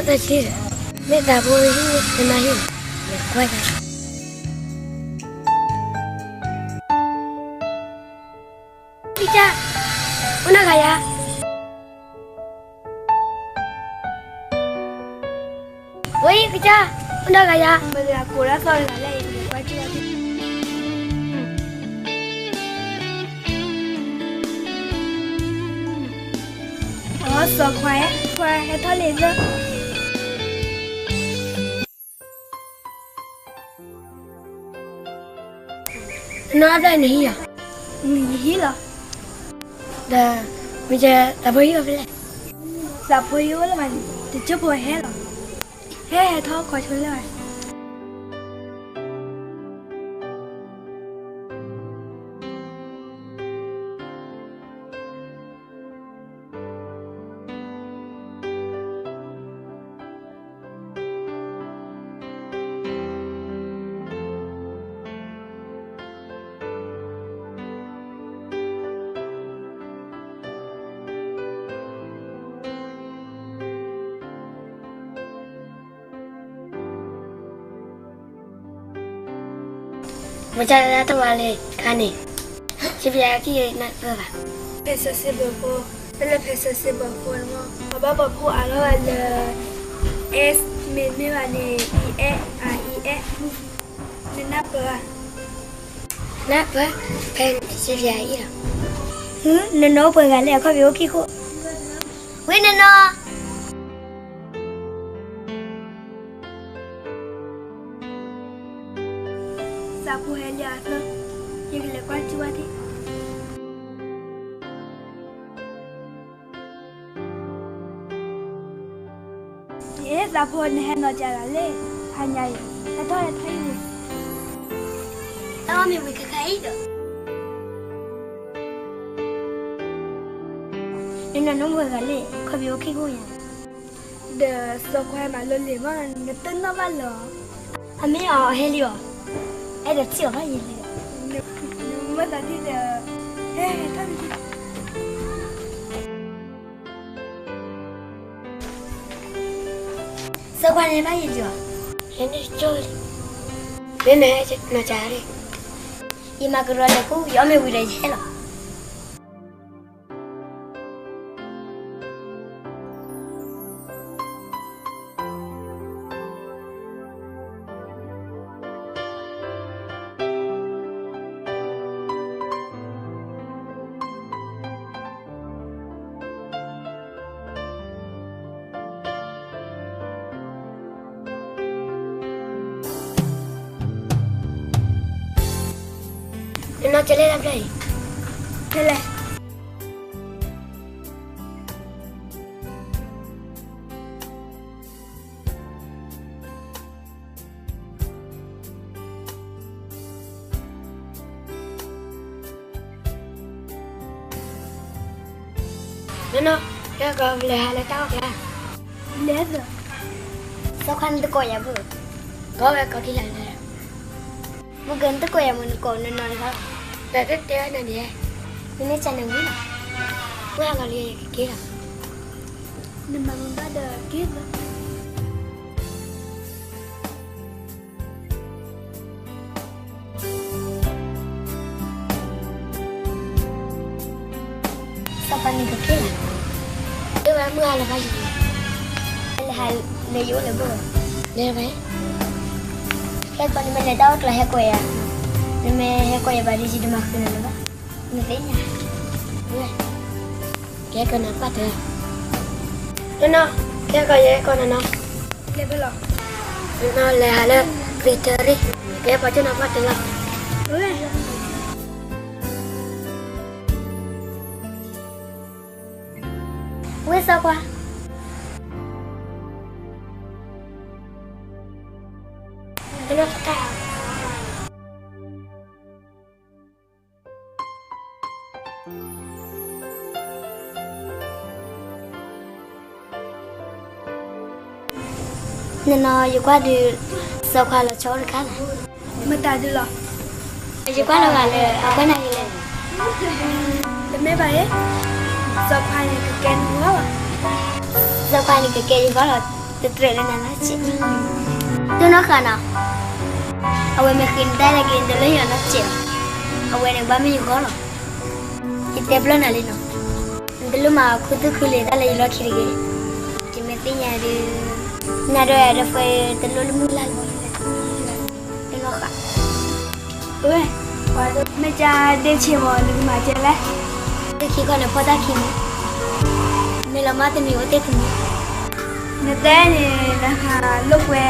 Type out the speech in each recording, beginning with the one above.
တၢ်ဆံ, မ့ၢ်သးဖိဟံၣ် နမၤဟံၣ်, ကွၢ်ယၤ, ဖံကၠၢ်, အိၣ်နီၢ်ဂၤယၤ, ဝဲကစၢ်, အိၣ်နီၢ်ဂၤယၤ, မတၤကိးဒၣ်သီၣ်တဂၤလဲၣ်, ယကလဲၤကွၢ်ထံၣ်ဘၣ်, အစီၤခွါ, ခွါဟဲထီၣ်လံသၢ နီၢ်ဘျဲၣ်နဟံၣ်လီၤ, ယဟံၣ်လီၤ, ဒီး, မ့ၢ်ကဲသးဖိဟံၣ်အိၣ်ဖဲလဲၣ်, သးဖိဟံၣ်အိၣ်လၢမးန့ၣ် တကၠိဖိဟဲလီၤ, ဟဲဟဲထီၣ်ခီဆိလၢ မ့ၢ်ကဲတၢ်တဝါလံခါန့ၣ်, စံးပယၤကံၢ်နၢ်ပၢၢ်ဘၣ်, ဖဲစၢစ့ဘၢၣ်ဖိ, ဖဲလၢဖဲစၢစ့ဘၢၣ်ဖိန့ၣ်မး ပှၤဘၣ်ပှၤဖိအါထီၣ်ဝဲလၢ S မ့တမ့ၢ်ဘၣ်န့ၣ် E F, R E F, နနၢ်ပၢၢ်ဧါ, နၢ်ပၢၢ်, ဖဲစံးပယၤအံၤလီၤ, နနီၢ်အိၣ်ပှဲၤဂၤလဲၣ် အခီပညီအိၣ်ခံခိၣ်, ဝဲနနီၢ် သးဖိဟဲလံအသၢ, ယကလဲၤကွၢ်စူၣ်ဝဲထံၣ်, ယသးဖိနဟဲနီၤကၢ်လၢ်လံ, ဟါညါအံၤ, ဟဲထီၣ်ဟဲထီၣ်အံၤန့ၣ်, တၢ်မ့ၢ်ဝံၤခဲခါအံၤဒီး, နနီၢ်နီၢ်ပှဲၤဂၤလဲၣ် အခီပညီအိၣ်ခံခိၣ်ညါ ဒီးစီၤခွါမၤလိလံမး နတနီၣ်ဘၣ်လၢၤ, အမ့ၢ်အီၤဟဲလံအီၤ, အဲၣ်ဒိးထံၣ်အီၤဘၣ်ယံၤလံ, မ့ၢ်သးထံၣ်ဒီး, ဟဲထီၣ်, စီၤခွါန့ၣ်ဘၣ်ယံၤလံအီၤ, ဟဲန့ၣ်ကၠိလံ, မ့မ့ၢ်နီၤကၢ်လံ, ယမၤကရၢလၢာ်ကူ, ယအီၣ်မ့ၢ်ဝံၤဒီးယဟဲလီၤ. နနီၢ်ကၢ်လဲၣ်တၢ်ဖျၢၣ်အံၤ, ဖဲလဲၣ်. နနီၢ်, ကဲကီး ပလဲၤဟးလၢတၢ်အီၣ်ကျါ, လဲၤသၢ, စီၤခွါနတကိးယၤဘၣ်, ကိးဝဲကိးက့ၤလၢ်လၢ်, မ့ၢ်ကနတကိးယၤမ့ၢ်နကိးနနီၢ်န့ၣ်လီၤ, ပတဲဝဲနၤဒ်, နမ့ၢ်စံးနဝံၤလီၤ, မ့ၢ်ဟးဂီၤလံယကက့ၤလီၤ, နမၤမုာ်ဘၣ်ဒီးက့ၤသၢ စီၤပၤန့ၣ်ကက့ၤလီၤ, အဝဲမုၢ်ဟါလၢၤဘၣ်ယံၤ, လဲၤဟးလၢယအိၣ်လၢၤဘၣ်, လဲၤဘၣ်, ဟဲကီးနမ့ၢ်လဲၤတၢ်အီၣ်ကျါဟဲကိးယၤ, နမ့ၢ်ဟဲကိးယၤဘၣ်ဒီးယတမၤဃုာ်နၤလၢၤဘၣ်, နသ့ၣ်ညါ, ကဲကီးနၤပှၢ်တၢၢ်, နနီၢ်, ကဲကီးယဲကီးနနီၢ်, လဲၤဖဲလဲၣ်, နနီၢ်လဲၤဟးလၢ Victory, ကဲပှၤကၠိနၤပှၢ်တၢၢ်လီၤ, ဝဲစီၤပၤ, နနီၢ်တၢ် နနီၢ် ယကွၢ်ဒုး စီၤခွါလီၤဆီတခါလီၤ. မတၤဒုးလီၤ. ယကွၢ်လီၤဂာ်လၢအကွၢ်နၤဂ့ၤလဲၣ်. တမ့ၢ်ဘၣ်အံၤ, စီၤခွါန့ၣ်ကကဲနဂီၢ်လီၤ. စီၤခွါန့ၣ်ကကဲယဂီၢ်လီၤ. တကြၢးလၢနၤနီတစဲး, တိၢ်နီၣ်ဃာ်နီၤ, အဝဲမ့ၢ်ဃ့နတၢ်လၢက့ၤ နတလၢယၤနီတစဲးဘၣ်, အဝဲန့ၣ်ဘၣ်မ့ၢ်ယဂီၢ်လီၤ. ယတဲပျီနၤလံနီၤ, နတလိၣ်မၤခူသူၣ်ခုလ့ၤတၢ်လၢယလီၢ်ခံတဂ့ၤ. ယမ့ၢ်သ့ၣ်ညါဒီး နၤဒီးယၤဒီး ပှၤတလိၣ်လၢမုၢ်လၢ်လီၤ. တိၢ်နီၣ်ဃာ်, ဝဲ, မ့ၢ်ကဒ့ဆ့မး နကမၤကဲလဲၣ်. တခံခီန့ၣ်ဖီၣ်တၢ်ခံမံၤ, မ့ၢ်လီၤမၢ်တမံၤအိၣ်တ့ၢ်တမံၤ, နတဲန့ၣ် နဟးလိာ်ကွဲ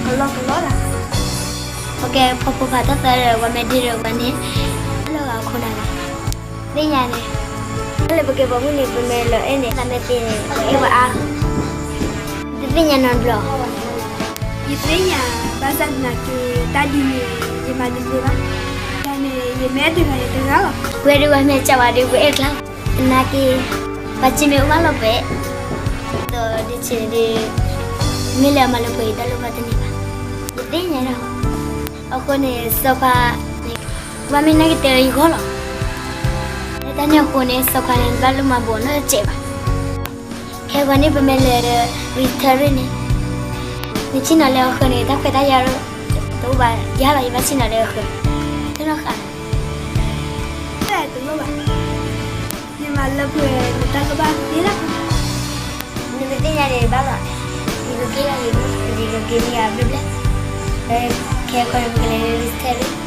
ကလီကလီလၢ်. ပကဲဖီဖိဖးထီၣ်သၢဒီး ပှၤမ့ၢ်ဒ့ဒီးပှၤန့ၣ် လၢအခိၣ်နၤလီၤ. သ့ၣ်ညါန့ၣ် တၢ်လၢပကဲပှၤမုၣ်န့ၣ် ပမ့ၢ်လၢအဲၣ်န့ၣ် သးမ့ၢ်သ့န့ၣ် ပအဲၣ်ပှၤအါ, တသ့ၣ်ညါနီတဘျီ. ယသ့ၣ်ညါ, ဘၣ်ဆၣ်သနာ်က့ တၢ်ဒ်န့ၣ် ယမၤတသ့ဘၣ်. တၢ်န့ၣ် ယမ့ၢ်အဲၣ်တဂၤန့ၣ်တဂၤလီၤ. ပှဲၤဒုးပှၤမ့ၢ်စံးဝဲဒီး ပအဲၣ်ကျါ, သနာ်က့ ပှၤစံးမ့ၢ်အိၣ်ဘၣ်လီၤပှဲၤ, ဒီးဒ့ဆ့န့ၣ်ဒီး မ့ၢ်လၢအမၤလၢပှဲၤအံၤ တၢ်လိၣ်ဘၣ်တန့ၢ်ဘၣ်, ယသ့ၣ်ညါဒီး, အဃိန့ၣ် စီၤပၤန့ၣ် ဘၣ်မ့ၢ်နာ်က့ၤတဲလၢယဂီၢ်လီၤ. လၢတၢ်န့ၣ်အဃိန့ၣ် စီၤပၤန့ၣ် တဘၣ်လိၣ်မၤဘူးနီတစဲးဘၣ်. ခဲအံၤန့ၣ် ပမ့ၢ်လဲၤဒီး return န့ၣ်, နဆ့ၣ်နီၤလၢအဃၢၤန့ၣ် တၢ်ခွဲးတၢ်ယာ်တအိၣ်ဘၣ်, ယၤလီၤ ယဘၣ်ဆ့ၣ်နီၤလၢအဃၢၤ, တနီၤဃာ်, တလိၣ်ဘၣ်, ယမၤလၢပှဲၤ နတၢ်လိၣ်ဘၣ်သ့လီၤ. နမ့ၢ်သ့ၣ်ညါန့ၣ်ဘၣ်လီၤ, ယကက့ၤလီၤ, ယကက့ၤန့ၢ်ယၤဘျဲၣ်ဘျဲၣ်, ခဲအံၤန့ၣ် ပကလဲၤလၢ return